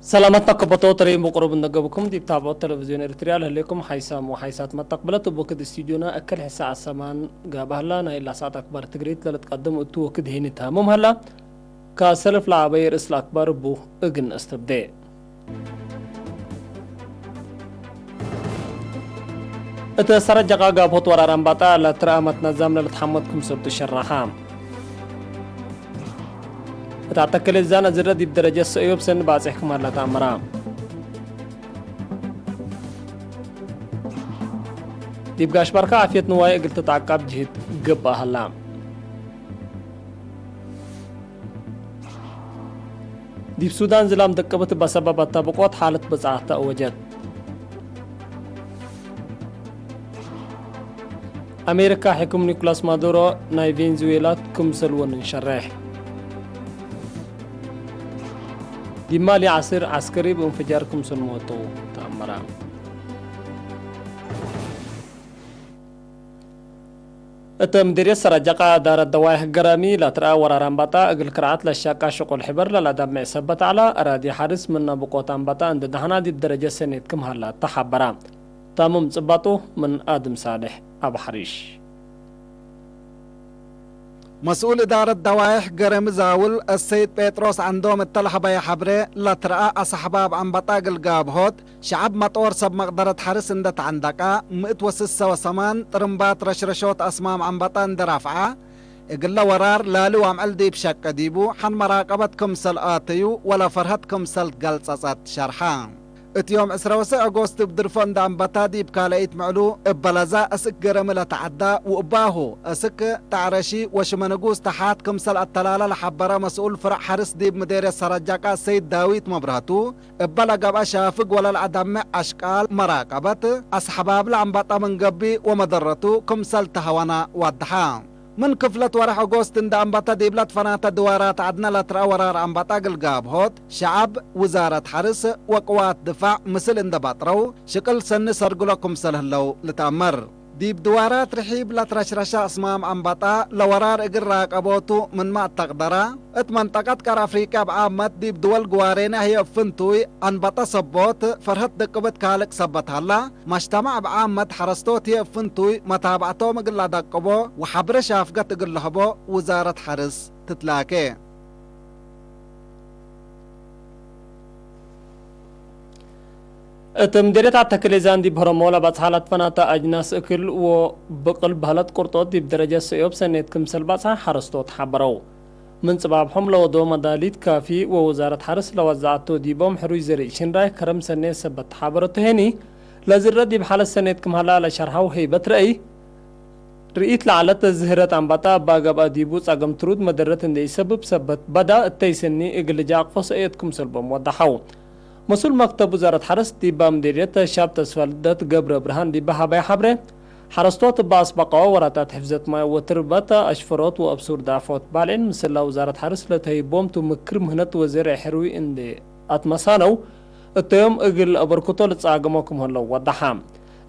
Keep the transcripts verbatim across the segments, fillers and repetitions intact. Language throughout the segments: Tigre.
ሰላመትነ ከበቶ ተረይም ብቅሩብ እንደ ገብኩም ዲብ ታብዖት ቴሌቪዝዮን ኤሪትርያ ለህሌኩም ሓይሳም ወሓይሳት መተቅብለት እብ ወክድ ስቱድዮና እክል ሕሰዕ ሰማን ጋብህ ላ። ናይ እላ ሰዓት አክባር ትግሪት ለልትቀድም እቱ ወክድ ሄኒ ተህምም ሀላ። ከሰልፍ ለዐበየ ርእስ ለአክባር እቡ እግል ነአስተብዴ። እት ሰረጀቃ ጋብሆት ወራር አምባጣ ለትረአ መትነዛም ለልትሐመድ ክምሰል ትሸረሐ። እት አተክሌ ዛን አዝረ ዲብ ደረጀት ሰእዮብ ሰኒ ባጽሕ ክም ሀላ ተአመራ። ዲብ ጋሽ ባርካ ዓፍየት ንዋይ እግል ትትዐቀብ ጅህድ ገብአ ሀላ። ዲብ ሱዳን ዝላም ደቅብት እበ ሰበብ አተብቆት ሓለት ብጽዓት ተአወጀት። አሜሪካ፣ ሕክም ኒኮላስ ማዱሮ ናይ ቬንዙዌላ ክምሰል ወንንሸሬሕ። ዲብ ማሊ ዐስር ዐስከሪ እብ እንፍጃር ክምሰል ሞቱ ተአመረ። እት ምዲርየት ሰረጀቃ እዳረት ደዋይሕ ገረሚ ለትረአ ወራር አንበጣ እግል ክርዓት ለሻቃ ሽቁል ሕበር ለለደምዕ ሰበት ዐለ። አራዲ ሐርስ ምን ነብቆት አንበጣ እንዴ ደሐና ዲብ ደረጀት ሰኔት ክም ሀላ ተሐበረ። ታምም ጽባጡ ምን አድም ሳልሕ አብ ሐሪሽ። መስኡል እዳረት ደዋይሕ ገረሚ ዛውል አሰይድ ጴጥሮስ ዐንዶም እተ ለሀበየ ሐብሬ ለትረአ አሰሕባብ አንበጣ እግል ጋብሆት ሸዐብ መጦር ሰብ መቅደረት ሐርስ እንደ ተዐንደቀ፣ ምእት ወስሰ ወሰማን ጥርምባት ረሽረሾት አስማም አንበጣ እንደ ራፍዐ፣ እግለ ወራር ላሊ ወአምዕል ዲብ ሸቄ ዲቡ ሐን መራቀበት ክምሰል አተዩ ወለፈርሀት ክምሰል ትገልጸጸት ሸርሐ። እት ዮም ዕስረ ወሰዕ ኦጎስት እብ ድርፎ እንደ አንበታ ዲብ ካልአይት ምዕሉ እበ ለዛ እስክ ገረሚ ለተዐዳ ወእባሁ እስክ ጠዕረሺ ወሽመ ንጉስ ተሓት ክምሰል አተላለ ለሐበረ መስኡል ፍረዕ ሐርስ ዲብ ምዴርየት ሰረጃቃ ሰይድ ዳዊት መብረህቱ፣ እበ ለገብአ ሻፍግ ወለልአደምዕ አሽቃል መራቀበት አስሐባብለ አንበጣ ምን ገብእ ወመደረቱ ክምሰል ተሀወነ ወደሐ። ምን ክፍለት ወርሕ ኦጎስት እንደ አንበተ ዲብለ ትፈናተ ድዋራት ዐድነ ለትረአ ወራር አንበጣ እግል ጋብሆት፣ ሸዐብ፣ ውዛረት ሐርስ ወቅዋት ድፋዕ ምስል እንደ በጥረው፣ ሽቅል ሰኒ ሰርግሎ ክምሰል ህለው ልትአመር። ዲብ ድዋራት ርሒብ ለትረሽረሸ አስማም አንበጣ ለወራር እግል ራቀቦቱ ምንመ አተቅደረ፣ እት መንጠቀት ቀር አፍሪቅያ ብዓመት ዲብ ድወል ግዋሬነ ህዬ እብ ፍንቱይ አንበጣ ሰቦት ፈርሀት ደቅብት ካልቅ ሰበት ሀላ፣ መጅተማዕ ብዓመት ሐረስቶት ህዬ እብ ፍንቱይ መታብዐቶም እግል ለደቅቦ ወሐብረ ሻፍገት እግል ለህቦ ውዛረት ሐርስ ትትላኬ። እት ምዴርየት አተክሌዛን ዲብ ሆረሞ ለበጽሐ ለትፈናተ አጅናስ እክል ወብቅል በህለት ቁርጦት ዲብ ደረጀት ሰእዮብ ሰኔት ክምሰል በጽሐ ሐረስቶት ሐበረው። ምን ጽባብሖም ለወዶ መዳሊት ካፊ ወውዛረት ሐርስ ለወዘዐቶ ዲቦም ሕሩይ ዘርእ ሽንራይ ከረም ሰኔት ሰበት ተሓበረቱ ሄኒ፣ ለዝረ ዲብ ሐለት ሰኔት ክም ሀላ ለሸርሐው ሄይበት ረአይ፣ ርኢት ለዐለት ዝህረት አንበጣ እባ ገብአ ዲቡ ጸገም ትሩድ መደረት እንዴ ኢሰብብ ሰበት በዳ እተይ ሰኒ እግል ልጃቅፎ ሰእየት ክምሰል ቦም ወደሐው። መስኡል መክተብ ውዛረት ሐርስ ዲባ ምዴርየት ሻብ ተስፋ ልደት ገብረ ብርሃን ዲበ ሀበየ ሐብሬ፣ ሐረስቶት እበ አስበቀወ ወራታት ሕፍዘት ማይ ወትርበት አሽፈሮት ወአብሱር ዳፎት ባልዒን ምስላ ውዛረት ሐርስ ለተህይቦም ቱ ምክር ምህነት ወዘርዕ ሕሩይ እንዴ አትመሳነው፣ እተዮም እግል አበርክቶ ልትጻገሞ ክም ህለው ወደሐ።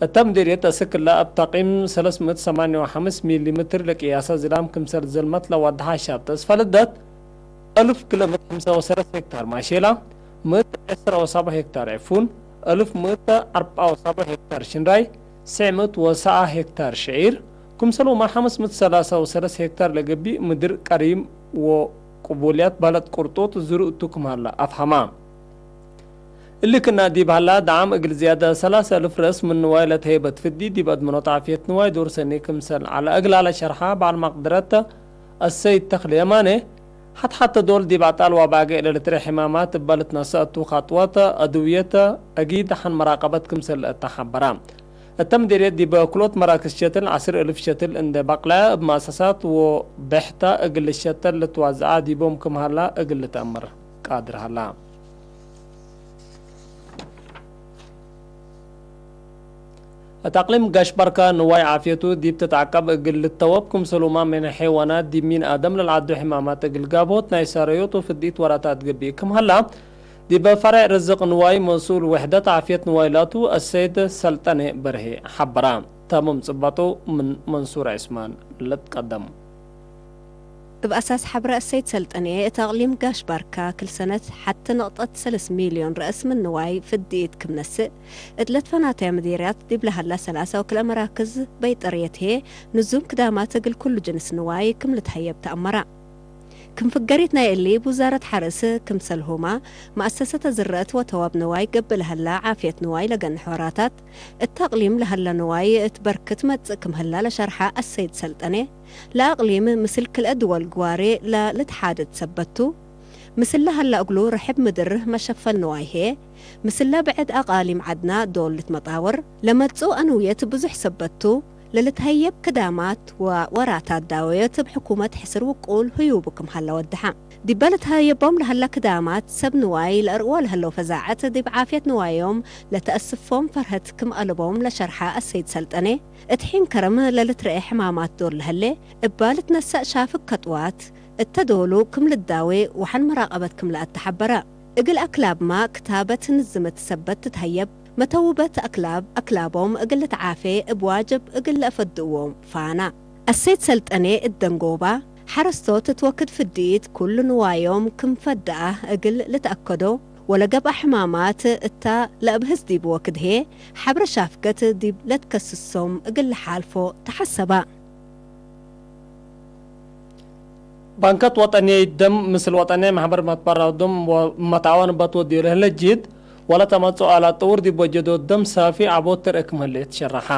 እተ ምዴርየት አስክ እለ እብ ተቂም ሰለስ ምእት ሰማንያ ወሐምስ ሚሊ ምትር ለቅያሰ ዝላም ክምሰል ዘልመት ለወደሐ ሻብ ተስፋ ልደት፣ አልፍ ክለ ምእት ሐምሳ ወሰለስ ሄክታር ማሼላ፣ ምእት ዐስረ ወሳብዕ ሄክታር ዕፉን፣ አልፍ ምእት አርበዕ ወሳብዕ ሄክታር ሽንራይ፣ ስዕ ምእት ወሰዓ ሄክታር ሽዒር፣ ክምሰልሁመ ሐምስ ምእት ሰላሳ ወሰለስ ሄክታር ለገብእ ምድር ቀሪም ወቅቡልያት በለድ ቅርጡጥ ዝሩእ ቱ ክም ሀለ አፍሀማ። እሊ ክና ዲብ ሀላ፣ ደዓም እግል ዝያደ ሰላሰ አልፍ ረእስ ምን ንዋይ ለተሄበት ፍዲ፣ ዲብ አድመኖት ዓፍየት ንዋይ ዶር ሰኒ ክምሰል ዐለ እግላ ለሸርሐ በዐል መቅደረት አሰይድ ተክሌ የማኔ፣ ሐት-ሐተ ዶል ዲብ አጣል ወአባጌዕ ለልትሬ ሕማማት እበ ልትነሰአቱ ካጥወት አድውየት አጊድ ሐን መራቀበት ክምሰል ለእተ ሐበራ። እተ ምዴርየት ዲብ ክልኦት መራክዝ ሸትል ዐስር እልፍ ሸትል እንዴ በቅለ፣ እብ መአሰሳት ወቤሕተ እግል ልሸተል ልትዋዘዐ ዲቦም ክም ሀላ እግል ልትአመር ቃድር ሀላ። እት አቅሊም ጋሽ ባርካ ንዋይ ዓፍየቱ ዲብ ትትዐቀብ እግል ልተወብ ክምሰልሁመ ምን ሐይዋናት ዲብ ሚን አደም ለልዐዱ ሕማማት እግል ጋብሆት ናይ ሳረዮት ወፍዲት ወራታት ገብእ ክም ሀላ፣ ዲበ ፈሬዕ ርዝቅ ንዋይ መስኡል ውሕደት ዓፍየት ንዋይ ላቱ አሰይድ ሰልጠኔ በርሄ ሐበራ። ታምም ጽባጡ ምን መንሱር ዐስማን ልትቀደም። እብ አሳስ ሐብረ እሰይድ ሰልጠኔ፣ እት አቅሊም ጋሽ ባርካ ክል ሰነት ሐቲ ንቅጠት ሰለስ ሚልዮን ረአስ ምን ንዋይ ፍድኢት ክም ነስእ፣ እት ለትፈናተየ ምዲርያት ዲብ ለሀላ ሰላሰ ወክልኤ መራክዝ በይጠርየት ህዬ፣ ንዙም ክዳማት እግል ኩሉ ጅንስ ንዋይ ክም ልትሀየብ ተአመረ። ክም ፍገሪት ናይ እሊ፣ እብ ውዛረት ሐርስ ክምሰልሁመ፣ መአሰሰተ ዝረእት ወተዋብ ንዋይ ገብእ ለሀላ ዓፍየት ንዋይ ለገንሕ ወራታት፣ እት አቅሊም ለሀለ ንዋይ እት በርክት መጽእ ክም ህላ ለሸርሐ አሰይድ ሰልጠኔ፣ ለአቅሊም ምስል ክልኤ ድወል ግዋሬ ለልትሓደድ ሰበት ቱ። ምስል ለሀለ እግሉ ርሕብ ምድር መሸፈል ንዋይ ህዬ፣ ምስለ ብዕድ አቃሊም ዐድና ዶል ልትመጣወር፣ ለመጽኡ አንውየት ብዙሕ ሰበት ቱ። ለልትሀየብ ክዳማት ወወራታት ዳወዮት እብ ሕኩመት ሕስር ውቁል ህዩቡ ክም ሀለ ወደሐ። ዲበ ልትሀየቦም ለሀለ ክዳማት ሰብ ንዋይ ለአርአወ ለሀለው ፈዛዐት ዲብ ዓፍየት ንዋዮም ለተአስፎም ፈርሀት ክም አለቦም ለሸርሐ አሰይድ ሰልጠኔ፣ እት ሒን ከረም ለልትረኤ ሕማማት ዶል ለሀሌ እባ ልትነሰእ ሻፍግ ከጥዋት እተ ዶሉ ክም ልዳዌ ወሐን መራቀበት ክም ለአተሐበረ። እግል አክላብመ ክታበት ንዝመት ሰበት ትትሀየብ፣ መተውበት አክላብ አክላቦም እግል ልትዓፌ እብ ዋጅብ እግል ለአፈድእዎም ፋና። አሰይድ ሰልጠኔ እት ደንጎባ፣ ሐረስቶት እት ወክድ ፍድኢት ኩሉ ንዋዮም ክም ፈደአ እግል ልትአከዶ፣ ወለገብአ ሕማማት እተ ለአብህዝ ዲብ ወክድ ህዬ፣ ሐብረ ሻፍገት ዲብ ለትከስሶም እግል ለሓልፎ ተሐሰበ። ባንከት ወጠንየይት ደም ምስል ወጠንያይ መሕበር መትበራው ደም ወመትዓዋንበት ወድዮ ለህለ ጅህድ፣ ወለተመጽኦ አላት ጥውር ዲብ ወጀዶት ደም ሳፊ ዐቦት ትርኤ ክም ህሌት ሸረሐ።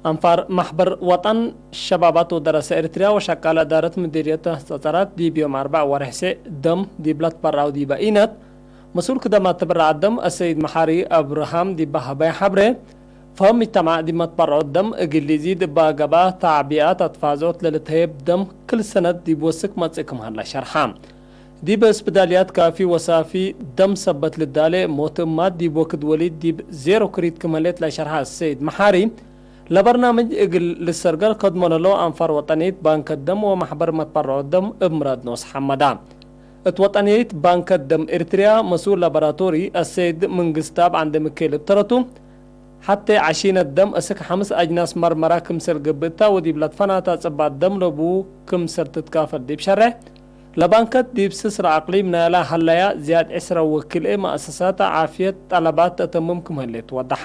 አንፋር መሕበር ወጠን ሸባባት ወደረሰ ኤሪትርያ ወሸቃለ እዳረት ምዲርየት መስተጸራት ዲብ ዮም አርበዕ ወሬሕ ሴዕ ደም ዲብ ለትበራው ዲበ ኢነት፣ መስኡል ክደማት ትብረዐት ደም አሰይድ መሓሪ አብርሃም ዲብ ሀበየ ሐብሬ፣ ፈሀም ምጅተማዕ ዲብ መትበርዖት ደም እግል ሊዚድ እበ ገብአ፣ ተዕቢአት አትፋዝዖት ለልትሀየብ ደም ክል ሰነት ዲብ ወስክ መጽእ ክም ሀለ ሸርሐ። ዲብ እስፕዳልያት ካፊ ወሳፊ ደም ሰበት ልዳሌ ሞት እማት ዲብ ወክድ ወሊድ ዲብ ዜሮ ክሪት ክም ህሌት ለሸርሐ አሰይድ መሓሪ፣ ለበርናምጅ እግል ልሰርገል ከድሞ ለህለው አንፋር ወጠንየይት ባንከት ደም ወመሕበር መትበርዖት ደም እብ ምራድ ኖስ ሐመዳ። እት ወጠንየይት ባንከት ደም ኤሪትርያ መስኡል ላቦራቶሪ አሰይድ ምንግስታብ ዐንደ ምኬል እብ ተረቱ፣ ሐቴ ዐሺነት ደም እስክ ሐምስ አጅናስ መርመራ ክምሰል ገብእታ ወዲብ ለትፈናተ ጽባጥ ደም ለቡ ክምሰል ትትካፈል ዲብ ሸሬሕ፣ ለባንከት ዲብ ስስ ለአቅሊም ናይላ ሀለያ ዝያድ ዕስረ ወክልኤ መአሰሳት ዓፍየት ጠለባት ተአተምም ክም ህሌት ወደሐ።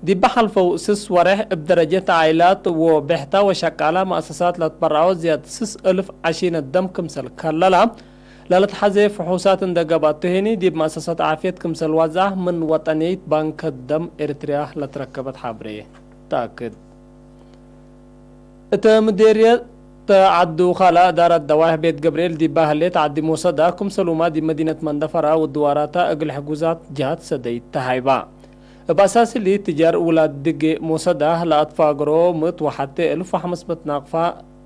ዲበ ሐልፈው ስስ ወሬሕ እብ ደረጀት ዓኢላት ወቤሕታ ወሸቃላ መአሰሳት ለትበርዐው ዝያድ ስስ እልፍ ዐሺነት ደም ክምሰል ከለላ ለልትሐዜ ፍሑሳት እንዴ ገብአቱ ሄኒ፣ ዲብ መአሰሳት ዓፍየት ክምሰል ዋዝአ ምን ወጠንየይት ባንከት ደም ኤሪትርያ ለትረከበት ሐብሬ ተአክድ። እተ ምዴርየት ዐዱ ካልአ እዳረት ደዋይሕ ቤት ገብርኤል ዲባ ህሌት ዐዲ ሞሰዳ፣ ክምሰሉማ ዲብ መዲነት መንደፈራ ወድዋራታ እግል ሕጉዛት ጀሃት ሰደይት ተሃይባ። እብ አሳስ እሊ፣ ትጃር ውላድ ድጌ ሞሰዳ ለአትፋግሮ ምእት ወሐቴ እልፍ ወሐምስ ምእት ናቅፋ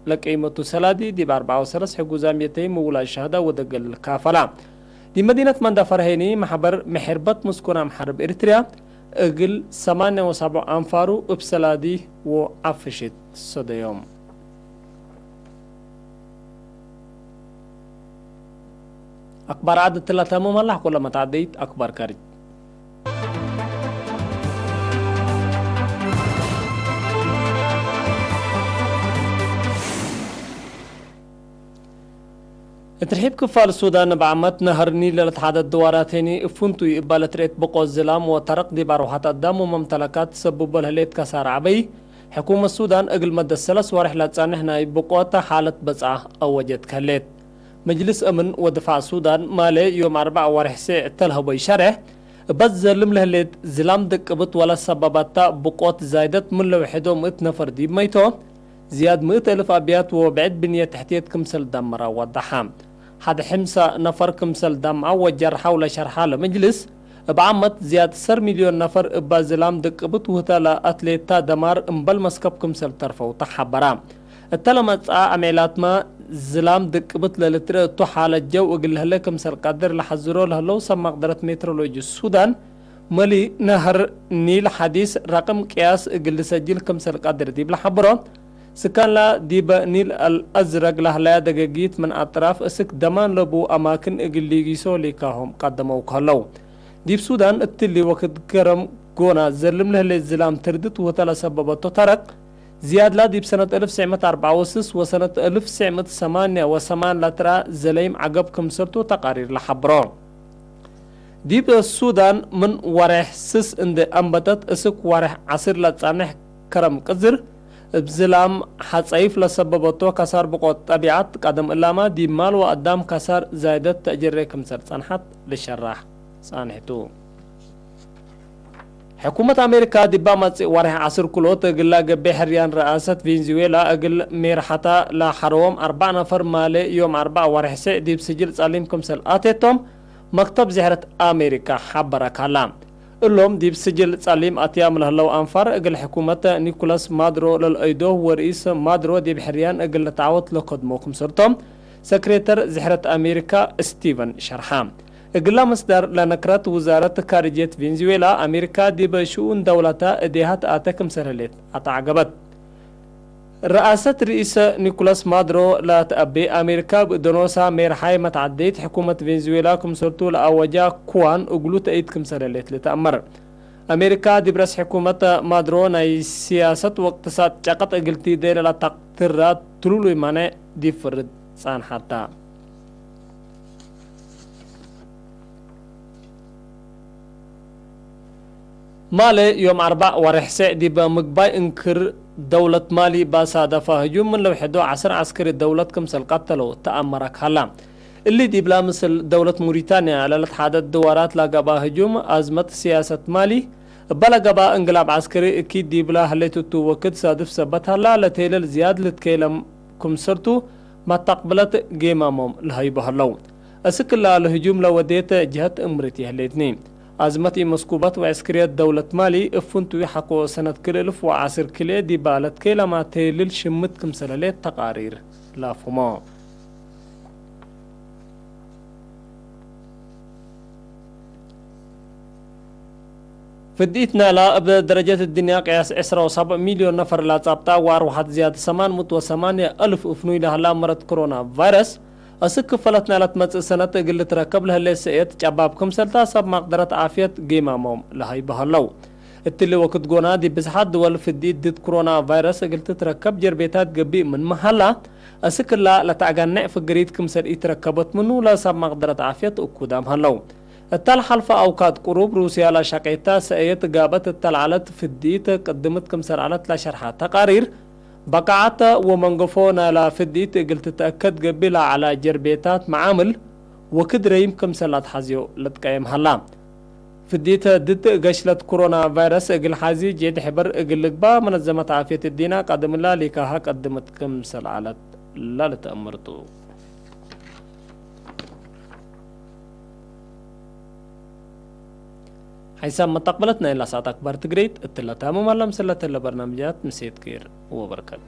ለቀይመቱ ሰላዲ፣ ዲብ አርበዓ ወሰለስ ሕጉዛም የተይም ውላድ ሸህዳ ወደገል ካፈላ። ዲብ መዲነት መንደፈራ ሄኒ፣ መሕበር ምሕርበት ምስኩን አምሓር እብ ኤሪትርያ፣ እግል ሰማንያ ወሰብዑ አንፋሩ እብ ሰላዲ ወዐፍሽት ሰደዮም። አክባር ዐድ እትላ ተምም ሀላ፣ ኩለ መትዐደይት አክባር ከርጅ። እት ርሒብ ክፋል ሱዳን እብ ዓመት ነሀር ኒል ለልትሓደድ ድዋራት ሄኒ፣ እብ ፍንቱይ እባ ለትርኤት ብቆት ዝላም ወተረቅ ዲብ አርወሐት አዳም ወመምተለካት ትሰብቦ ለህሌት ከሳር ዐበይ፣ ሕኩመት ሱዳን እግል መደት ሰለስ ወሬሕ ለጸንሕ ናይ ብቆት ሓለት በጽዓ አወጀት ከህሌት። መጅልስ አምን ወድፋዕ ሱዳን ማሌ ዮም አርበዕ ወሬሕ ሴዕ እተ ለሀቦይ ሸሬሕ፣ እበ ዘልም ለህሌት ዝላም ድቅብት ወለሰበበታ ብቆት ዛይደት ምን ለውሕዶ ምእት ነፈር ዲብ መይቶ፣ ዝያድ ምእት እልፍ አብያት ወብዕድ ብንየት ተሕትየት ክምሰል ዳመራ ወደሐ። ሐድ ሕምሳ ነፈር ክምሰል ዳምዐው ወጀርሐው ለሸርሐ ለመጅልስ፣ እብ ዓመት ዝያድ ሰር ሚልዮን ነፈር እባ ዝላም ድቅብት ውህተ ለአትሌታ ደማር እምበል መስከብ ክምሰል ተርፈው ተሐበራ። እተ ለመጽአ አሜላትመ ዝላም ድቅብት ለልትርኤ እቱ ሓለት ጀው እግል ለህለ ክምሰል ቀድር ለሐዝሮ ለህለው ሰብ መቅደረት ሜትሮሎጂ ሱዳን፣ መሊ ነህር ኒል ሐዲስ ረቅም ቅያስ እግል ልሰጅል ክምሰል ቀድር ዲብ ለሐብሮ፣ ስካንላ ዲበ ኒል አልአዝረግ ለህለያ ደገጊት ምን አጥራፍ እስክ ደማን ለቡ አማክን እግል ሊጊሶ ሊካሆም ቀደመው ከህለው። ዲብ ሱዳን እትሊ ወክድ ከረም ጎና ዘልም ለህሌት ዝላም ትርድት ውህተ ለሰበበቶ ተረቅ፣ ዝያድላ ዲብ ሰነት እልፍ ትስዕ ምእት አርበዓ ወስስ ወሰነት እልፍ ትስዕ ምእት ሰማንያ ወሰማንያ ለትረአ ዘለይም ዐገብ ክምሰልቱ ተቃሪር ለሐብሮ። ዲብ ሱዳን ምን ወሬሕ ስስ እንዴ አንበተት እስክ ወሬሕ ዐስር ለትጸንሕ ከረም ቅዝር፣ እብ ዝላም ሐጸይፍ ለሰበበቶ ከሳር ብቆት ጠቢዐት፣ ቀደም እላመ ዲብ ማል ወአዳም ከሳር ዛይደት ተአጀሬ ክምሰል ጸንሐት ልሸራሕ ጸንሕቱ። ሕኩመት አሜሪካ ዲባ መጽእ ወሬሕ ዐስር ክሎት እግላ ገብእ ሕርያን ረአሰት ቬንዙዌላ እግል ሜርሐታ ለሐረዎም አርበዕ ነፈር ማሌ ዮም አርበዕ ወሬሕ ሴዕ ዲብ ስጅል ጸሊም ክምሰል አቴቶም መክተብ ዝሕረት አሜሪካ ሐበረ ካላ። እሎም ዲብ ስጅል ጸሊም አትያም ለህለው አንፋር እግል ሕኩመት ኒኩለስ ማድሮ ለልአይዶ ወርኢስ ማድሮ ዲብ ሕርያን እግል ልትዓወት ለከድሞ ክምሰልቶም ሰክሬተር ዝሕረት አሜሪካ ስቲቨን ሸርሐ። እግላ ምስዳር ለነክረት ውዛረት ካርጅየት ቬንዙዌላ፣ አሜሪካ ዲብ ሽኡን ደውለታ እዴሃ ተአተ ክምሰል ህሌት አተዐገበት። ረአሰት ርኢስ ኒኩለስ ማድሮ ለትአቤ፣ አሜሪካ ብእደኖሳ ሜርሓይ መትዓደይት ሕኩመት ቬንዙዌላ ክምሰልቱ ለአወጃ ክዋን እግሉ ተእይድ ክምሰል ህሌት ልትአመር። አሜሪካ ዲብ ረአስ ሕኩመት ማድሮ ናይ ሲያሰት ወእቅትሳድ ጨቀጥ እግል ቲዴ ለለአተቅትራ ትሉሉይ ማኔዕ ዲብ ፍርድ ጸንሐታ። ማሌ ዮም አርበዕ ወሬሕ ሴዕ ዲብ ምግባይ እንክር ደውለት ማሊ ባሳደፈ ህጁም ምን ለውሕዶ ዐስር ዐስክሪ ደውለት ክምሰል ቀተለው ተአመረ ከሀላ። እሊ ዲብላ ምስል ደውለት ሙሪታንያ ለልትሓደድ ድዋራት ለገብአ ህጁም አዝመት ሲያሰት ማሊ እበ ለገብአ እንግላብ ዐስክሪ እኪት ዲብላ ህሌት እቱ ወክድ ሳድፍ ሰበት ሀላ ለቴለል ዝያድ ልትኬለም ክምሰልቱ መተቅብለት ጌማሞም ለሀይቡ ሀለው። እስክ እላ ለህጁም ለወዴት ጀህት እምርት ይህሌትኒ። አዝመት ኢመስኩበት ወዐስክርየት ደውለት ማሊ እብ ፍንቱይ ሐቆ ሰነት ክልኤ እልፍ ወዐስር ክልኤ ዲባ ለትኬለማ ቴልል ሽምት ክምሰል ህሌት ተቃሪር ላፍሁሞ። ፍድኢት ናላ እብ ደረጀት እድንያ ቅያስ ዕስራ ወሰብዕ ሚልዮን ነፈር ላጻብጣ ወአርወሐት ዝያድ ሰማን ምእት ወሰማንያ እልፍ እፍኑይ ለሀላ መረት ኮሮና ቫይረስ፣ እስክ ክፈለት ናላ ትመጽእ ሰነት እግል ልትረከብ ለህሌት ሰእየት ጨባብ ክምሰልታ ሰብ ማቅደረት ዓፍየት ጌማሞም ለሀይቡ ሀለው። እትሊ ወክድ ጎና ዲብ ብዝሓት ድወል ፍድኢት ድድ ኮሮና ቫይረስ እግል ትትረከብ ጀርቤታት ገብእ ምንመ ሀላ፣ እስክ እላ ለተአጋንዕ ፍግሪት ክምሰል ኢትረከበት ምኑ ለሰብ ማቅደረት ዓፍየት እኩዳም ሀለው። እተ ለሐልፈ አውካድ ቅሩብ፣ ሩስያ ለሸቄታ ሰእየት ጋብአት እተ ለዐለት ፍድኢት ቅድምት ክምሰል ዐለት ለሸርሐ ተቃሪር፣ በቃዐተ ወመንገፎ ናላ ፍድኢት እግል ትትአከድ ገብእ ለዐለ ጀርቤታት መዓምል ወክድ ረይም ክምሰል ለትሐዝዮ ልትቀየም ሀላ። ፍድኢት ድድ ገሽለት ኮሮና ቫይረስ እግል ሐዚ ጄድ ሕበር እግል ልግባእ መነዘመት ዓፍየት እዲና ቀድምላ ሊካሃ ቀድምት ክምሰል ዐለት ለልትአመርቱ። ሐይሳም መተቅበለት ናይ ላሳት አክባር ትግሬይት እትለ ታምም አለ። ምስለ ተለ በርናምጃት ምሴት ኬር ወበረከት።